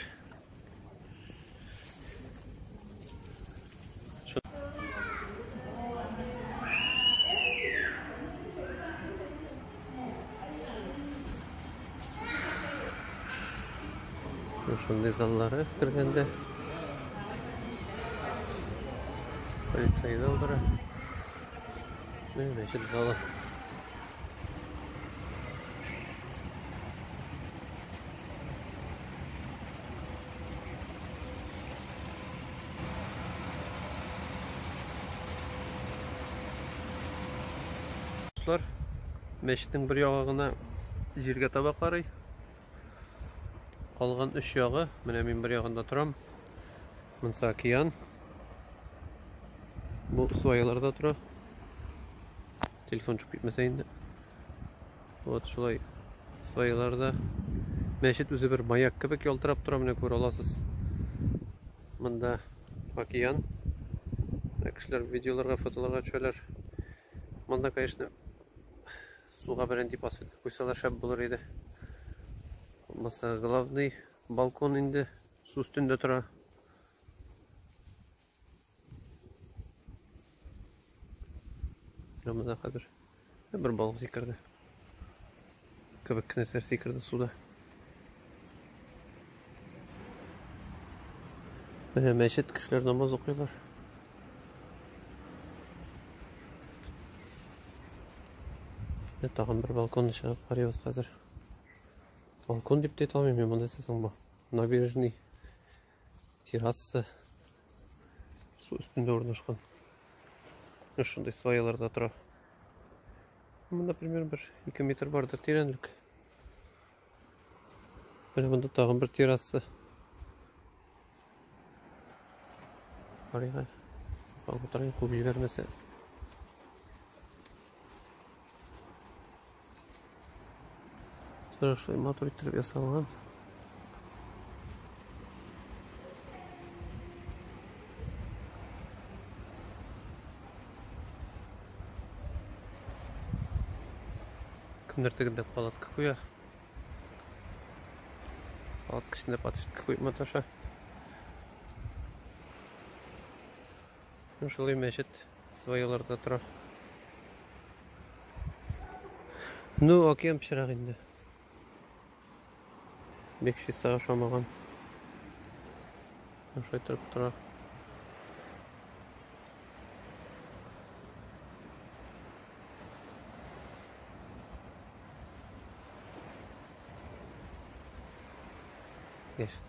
Шундый заллары кергәндә полицай да утыра. Менә мәчет залы. Дуслар, мәчетнең бер ягы гына җиргә таба карый. Калган өч ягы, менә мин бер ягында торам. Монсы океан. Бу сваяларда тора. Телефон чыгып китмәсә инде. Вот шулай сваяларда. Мәчет үзе бер маяк кебек ялтырап тора, менә күрә аласыз. Монда океан. Менә кешеләр видеоларга, фотоларга төшәләр. Монда, конечно, суга берән дип асфальт куйсалар шәп булыр иде. Булмаса, главный балкон инде су өстендә тора. Менә хәзер бер балык сикерде. Кебек нәрсәләр сикерде суда. Менә мәчет, кешеләр намаз укыйлар. Менә тагын бер балконны чыгып карыйбыз хәзер. Балкон дип тә әйтә алмыйм мин, монда нәрсә соң бу? Набережный терраса су өстендә урнашкан. Менә шундый сваяларда тора. Монда примерно бер 2 метр бардыр тирәнлек. Менә монда тагын бер терраса. Карыйк әле. Утырайын, куып җибәрмәсә. Шулай матур иттереп ясалган. Кемдер тегендә палатка куя. Палатка эчендә подсветка куеп маташа. Шулай мәчет сваяларда тора. Ну, океан пычрак инде. Бик чиста ошамаган. Шулай торып тора.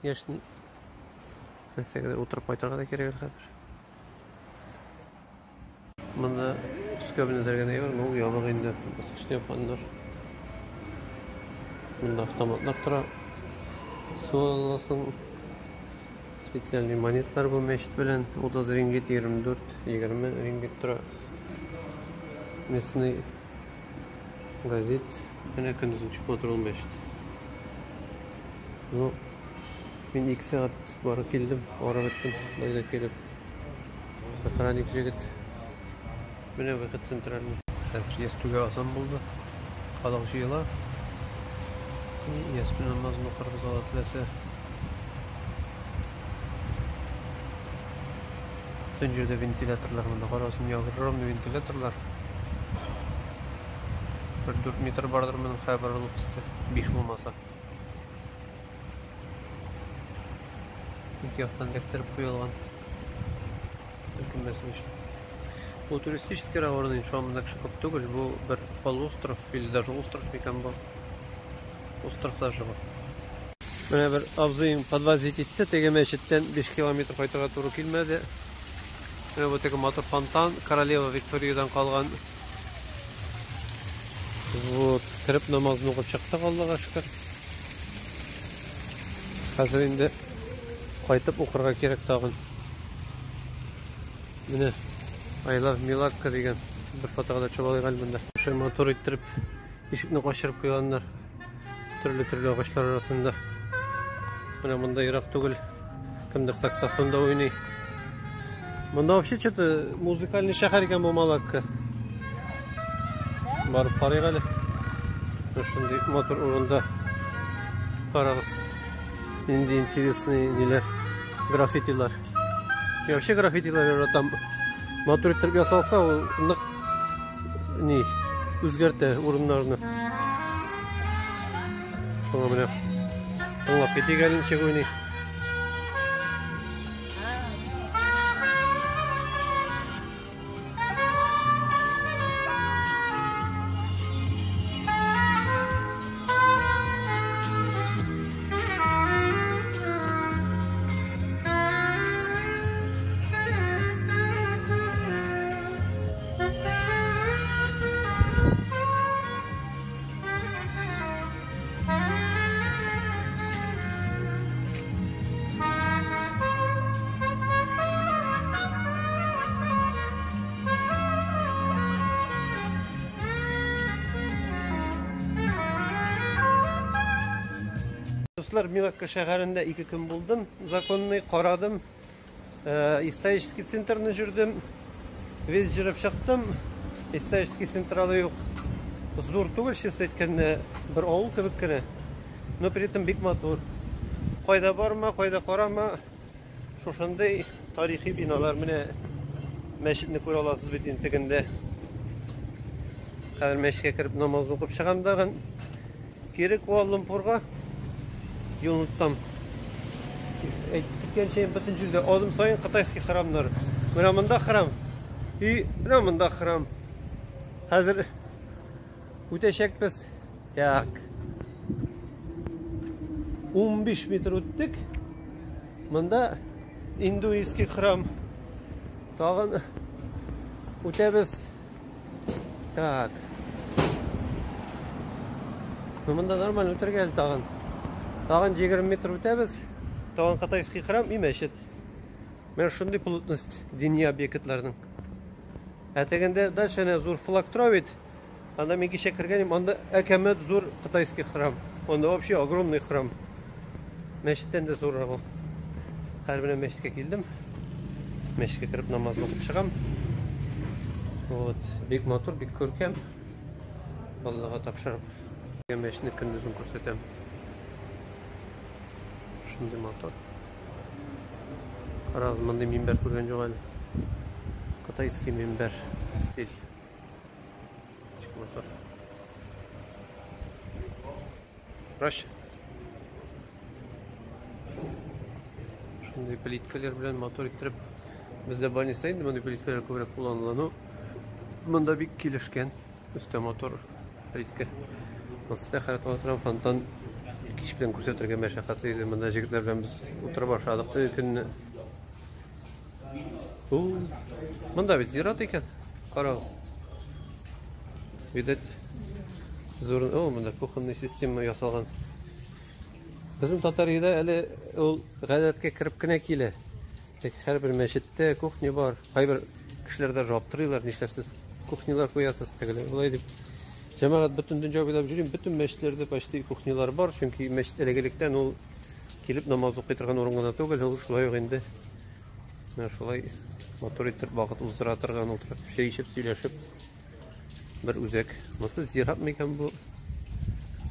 Яшь, нәрсәгә утырып кайтырга да кирәк хәзер. Монда өскә менәргә ни бар, ул ябык инде, баскычны япканнар. Монда автоматлар тора. Су аласың. Специальный монетлар бу мәчет белән 30 рингит, 24, 20 рингит тора. Местный газет. Менә көндез ничек матур ул мәчет. Ну, мин 2 сәгать барып килдем, арып беттем, байда килеп. Охранник җегет. Менә выход центральный. Хәзер ястүгә азан булды. Халык җыела. Ястү намазын укырбыз Алла теләсә. Бөтен җирдә вентиляторлар монда карасын, огромный вентиляторлар. Бер 4 метр бардыр моның хәбәр булып өсте, 5 булмаса. Ике яктан эләктереп куелган. Селкенмәсен өчен. Бу туристический урын инде, шуңа монда кеше күп түгел. Бу бер полуостров или даже остров микән бу? Остров даже бу. Менә бер абзыем подвозить итте, теге мәчеттән 5 километр кайтырга туры килмәде. Менә бу теге матур фонтан, королева Викториядан калган. Вот, кереп намазын укып чыктык, Аллага шөкер. Хәзер инде кайтып укырга кирәк тагын. Менә I love Милакка дигән бер фотога да төшеп алыйк әле монда. Шулай матур иттереп ишекне качырып куйганнар. Төрле-төрле агачлар арасында. Менә монда ерак түгел. Кемдер саксофонда уйный. Монда вообще что-то музыкальный шәһәр икән бу Малакка. Барып карыйк әле. Шундый матур урында. Карагыз. Нинди интересный ниләр, граффитилар. Я вообще граффитилар яратам. Матур иттереп ясалса, ул нык ни үзгәртә урыннарны. Шуңа менә тыңлап китик әле ничек уйный. Дуслар, Милакка шәһәрендә 2 көн булдым. Законный карадым. Исторический центрны жүрдем. Весь җырып чыктым. Исторический центр алай юк. Зур түгел, честно әйткәндә, бер авыл кебек кенә. Но при этом бик матур. Кайда барма, кайда карама, шушындый тарихи биналар. Менә мәчетне күрә аласыз бит инде тегендә. Хәзер мәчеткә кереп намаз укып чыгам тагын. Кире Куала-Лумпурга юл тотам. Әйтеп киткәнчә, бөтен җирдә адым саен кытайский храмнар. Менә монда храм. И менә монда храм. Хәзер үтәчәкбез. Так. 15 метр үттек. Монда индуистский храм. Тагын үтәбез. Так. Ну, монда нормально үтәргә әле тагын. Тагын 20 метр үтәбез. Тагын кытайский храм и мәчет. Менә шундый плотность дини объектларның. Ә тегендә дальше әнә зур флаг тора бит. Анда мин кичә кергән идем, анда әкәмәт зур кытайский храм. Анда вообще огромный храм. Мәчеттән дә зуррак ул. Хәзер менә мәчеткә килдем. Мәчеткә кереп намаз укып чыгам. Вот, бик матур, бик күркәм. Аллага тапшырып. Мәчетне көндезен күрсәтәм. Шундый матур. Карагыз, мондый минбәр күргән юк әле. Кытайский минбәр стиль. Ничек матур. Проще. Шундый плиткалар белән матур иттереп. Бездә больница инде мондый плиткалар күбрәк кулланыла. Ну, монда бик килешкән. Өстә матур плитка. Монысы тәһарәт ала торган фонтан кич белән күрсәтергә мәшәкатьле иде. Монда җегетләр белән без утырып ашадык теге көнне. У, монда бит зират икән. Карагыз. Видать, зур, о, монда кухонный система ясалган. Безнең татар өйдә әле ул гадәткә кереп кенә килә. Тик һәрбер мәчеттә кухня бар. Кайбер кешеләр даже аптырыйлар, нишләп сез кухнялар куясыз тегеләй болай дип. Җәмәгать бөтен дөнья буйлап йөрим, бөтен мәчетләрдә почти кухнялар бар, чөнки мәчет элек-электән ул килеп намаз укый торган урын гына түгел, ул шулай ук инде менә шулай матур итеп вакыт уздыра торган, утырып чәй эчеп, сөйләшеп бер үзәк. Монысы зират микән бу?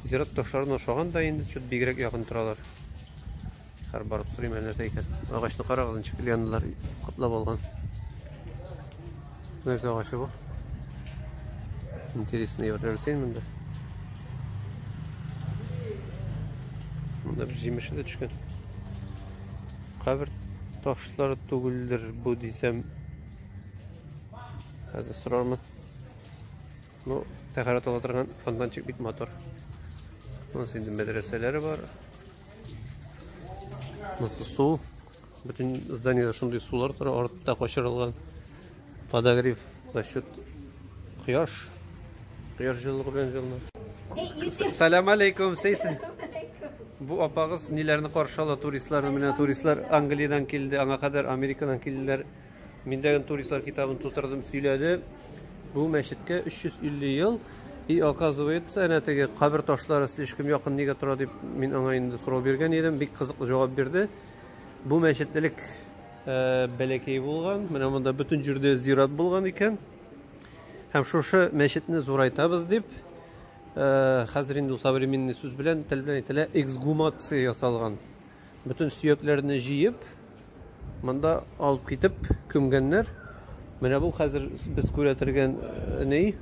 Зират ташларына ошаган да инде, чуть бигрәк якын торалар. Хәр барып сорыйм әле нәрсә икән. Агачны карагыз, ничек лианалар каплап алган. Нәрсә агачы бу? Интересный бер нәрсә монда. Монда бер җимеше дә төшкән. Кабер ташлары түгелдер бу дисәм. Хәзер сорармын. Ну, тәһарәт ала торган фонтанчик бик матур. Монысы инде мәдрәсәләре бар. Монысы су. Бөтен зданиедә шундый сулар тора, артта качырылган. Подогрев за счет кояш. Кояш җылылыгы белән җылына. Салам алейкум, сейсен. Бу апагыз ниләрне каршы ала туристларны? Менә туристлар Англиядән килде, аңа кадәр Америкадан килделәр. Мин дә туристлар китабын тутырдым, сөйләде. Бу мәчеткә 350 ел. И оказывается, әнә теге кабер ташлары слишком якын нигә тора дип мин аңа инде сорау биргән идем. Бик кызыклы җавап бирде. Бу мәчет элек бәләкәй булган. Менә монда бөтен җирдә зират булган икән. Һәм шушы мәчетне зурайтабыз дип, хәзер инде современный сүз белән, тел белән әйтелә, эксгумация ясалган. Бөтен сөякләрне җыеп, монда алып китеп күмгәннәр. Менә бу хәзер без күрә торган ни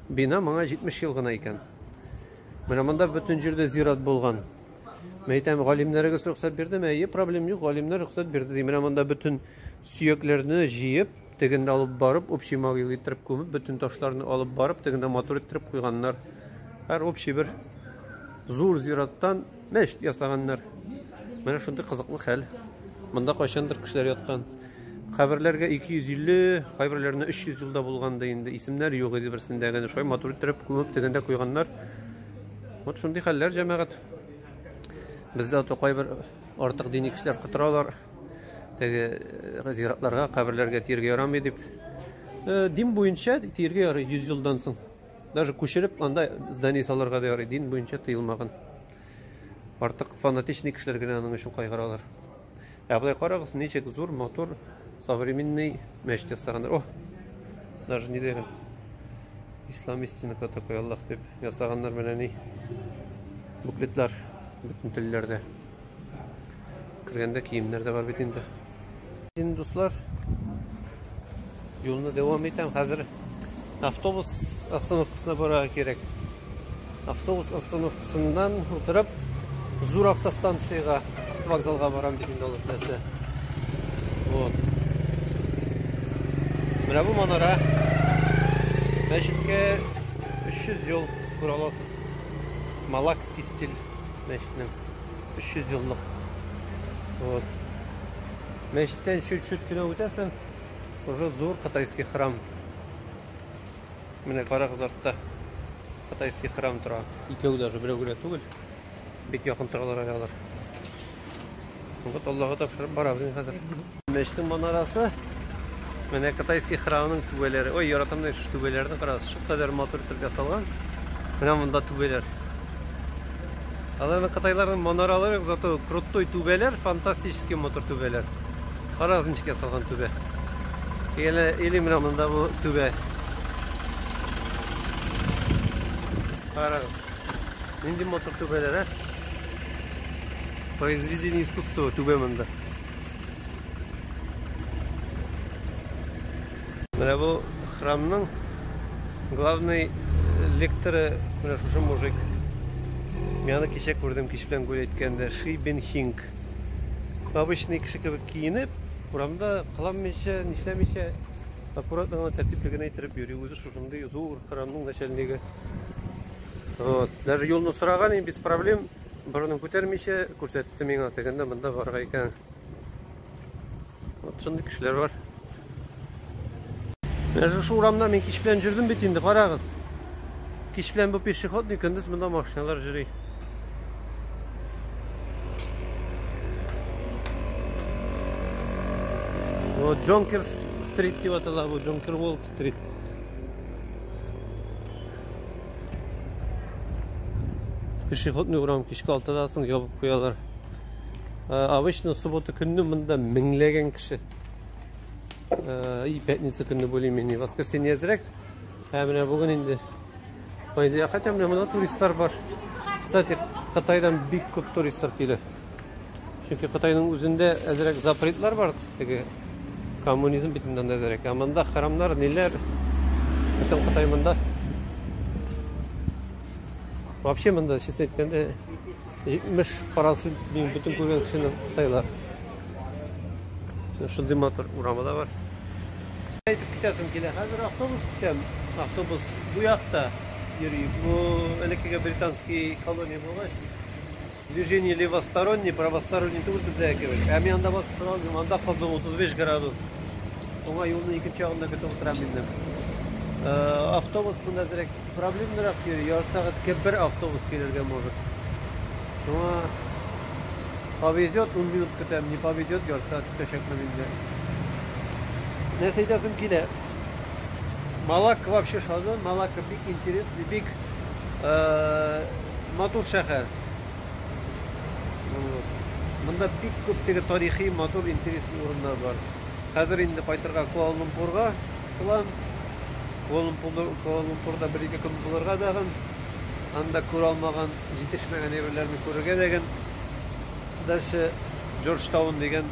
бина моңа 70 ел гына икән. Менә монда бөтен җирдә зират булган. Мен әйтәм, галимнәрегез рөхсәт бирдеме? Әйе, проблем юк, галимнәр рөхсәт бирде ди. Менә монда бөтен сөякләрне җыеп, тегендә алып барып, общий могила иттереп күмеп, бөтен ташларны алып барып, тегендә матур иттереп куйганнар. Һәр общий бер зур зираттан мәчет ясаганнар. Менә шундый кызыклы хәл. Монда кайчандыр кешеләр яткан. Каберләргә 250, кайберләренә 300 елда булган да инде. Исемнәр юк иде берсендә генә. Шулай матур иттереп күмеп тегендә куйганнар. Вот шундый хәлләр, җәмәгать. Бездә ато кайбер артык дини кешеләр котыралар. Теге зиратларга, каберләргә тиергә ярамый дип. Дин буенча тиергә ярый 100 елдан соң. Даже күчереп анда здание салырга да ярый, дин буенча тыелмаган. Артык фанатичный кешеләр генә аның өчен кайгыралар. Ә болай карагыз, ничек зур, матур, современный мәчет ясаганнар. О! Даже ни дигән. Ислам истины, кто такой Аллах дип ясаганнар менә ни. Буклетлар бөтен телләрдә. Кергәндә киемнәр дә бар бит инде. Инде дуслар, юлны дәвам итәм. Хәзер автобус остановкасына барырга кирәк. Автобус остановкасыннан утырып, зур автостанциягә, автовокзалга барам бит инде алып нәрсә. Вот. Менә бу манара. Мәчеткә 300 ел күрә аласыз. Малакский стиль мәчетнең 300 еллык. Вот. Мәчеттән чуть-чуть кенә үтәсең, уже зур кытайский храм. Менә карагыз артта. Кытайский храм тора. Икәү даже, берәү генә түгел. Бик якын торалар әле алар. Вот Аллага тапшырып барабыз инде хәзер. Мәчетнең манарасы менә кытайский храмның түбәләре. Ой, яратам да шушы түбәләрне карагыз. Шул кадәр матур итеп ясалган. Менә монда түбәләр. Аларның кытайларның манаралары зато крутой түбәләр, фантастический матур түбәләр. Карагыз ничек ясалган түбә. Или, или менә монда бу түбә. Карагыз. Нинди матур түбәләр, ә? Произведение искусства түбә монда. Менә бу храмның главный лекторы менә шушы мужик. Мин аны кичә күрдем, кич белән гүл әйткәндә, Ши Бен Хинг. Обычный кеше кебек киенеп, урамда кыланмыйча, нишләмичә, аккуратно гына тәртипле генә иттереп йөри. Үзе шушындый зур храмның начальнигы. Вот. Даже юлны сораган инде без проблем, борынын күтәрмичә күрсәтте миңа, тегендә монда барырга икән. Вот шундый кешеләр бар. Менә шушы урамда мин кич белән йөрдем бит инде, карагыз. Кич белән бу пешеходный, көндез монда машиналар йөри. Вот Джонкер стрит дип атала бу, Джонкер Уолк стрит. Пешеходный урам кичке алтыдан соң ябып куялар. Обычно суббота көнне монда меңләгән кеше. И пятница көнне более-менее, воскресенье әзрәк. Ә менә бүген инде понедельник. Хотя менә монда туристлар бар. Кстати, Кытайдан бик күп туристлар килә. Чөнки Кытайның үзендә әзрәк запретлар бар, теге коммунизм бит инде анда әзрәк. Ә монда храмнар, ниләр, бөтен Кытай монда. Вообще монда, честно әйткәндә, 70% мин бөтен күргән кешенең кытайлар. Шундый матур урамы да бар. Әйтеп китәсем килә. Хәзер автобус көтәм. Автобус бу якта йөри. Бу элеккеге британский колония булгач, движение левосторонний, правосторонний түгел бездәге кебек. Ә мин анда басып тора алмыйм. Анда кызу 35 градус. Шуңа юлның икенче ягында көтеп утырам инде. Автобус монда әзрәк проблемнырак йөри. Ярты сәгатькә бер автобус килергә может. Шуңа повезет, 10 минут көтәм, не повезет, ярты сәгать көтәчәкмен инде. Нәрсә әйтәсем килә? Малакка вообще ошады. Малакка бик интересный, бик матур шәһәр. Вот. Монда бик күп теге тарихи, матур, интересный урыннар бар. Хәзер инде кайтырга Куала-Лумпурга кылам. Куала-Лумпурда бер-ике көн булырга тагын. Анда күрә алмаган, җитешмәгән әйберләрне күрергә дәген. Дальше Джорджтаун дигән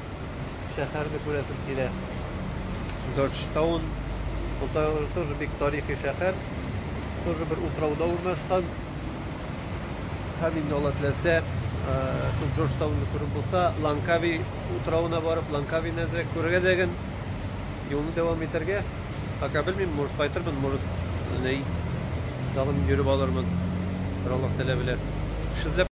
шәһәрне күрәсем килә. Джорджтаун ул тоже бик тарихи шәһәр. Тоже бер утрауда урнашкан. Һәм инде Алла теләсә, шул Джорджтаунны күреп булса, Ланкави утравына барып, Ланкавины әзрәк күрергә дәген. Юлны дәвам итәргә. Пока белмим, может кайтырмын, может ни, тагын йөреп алырмын. Бер Аллаһ Тәгалә белә. Эш эзләп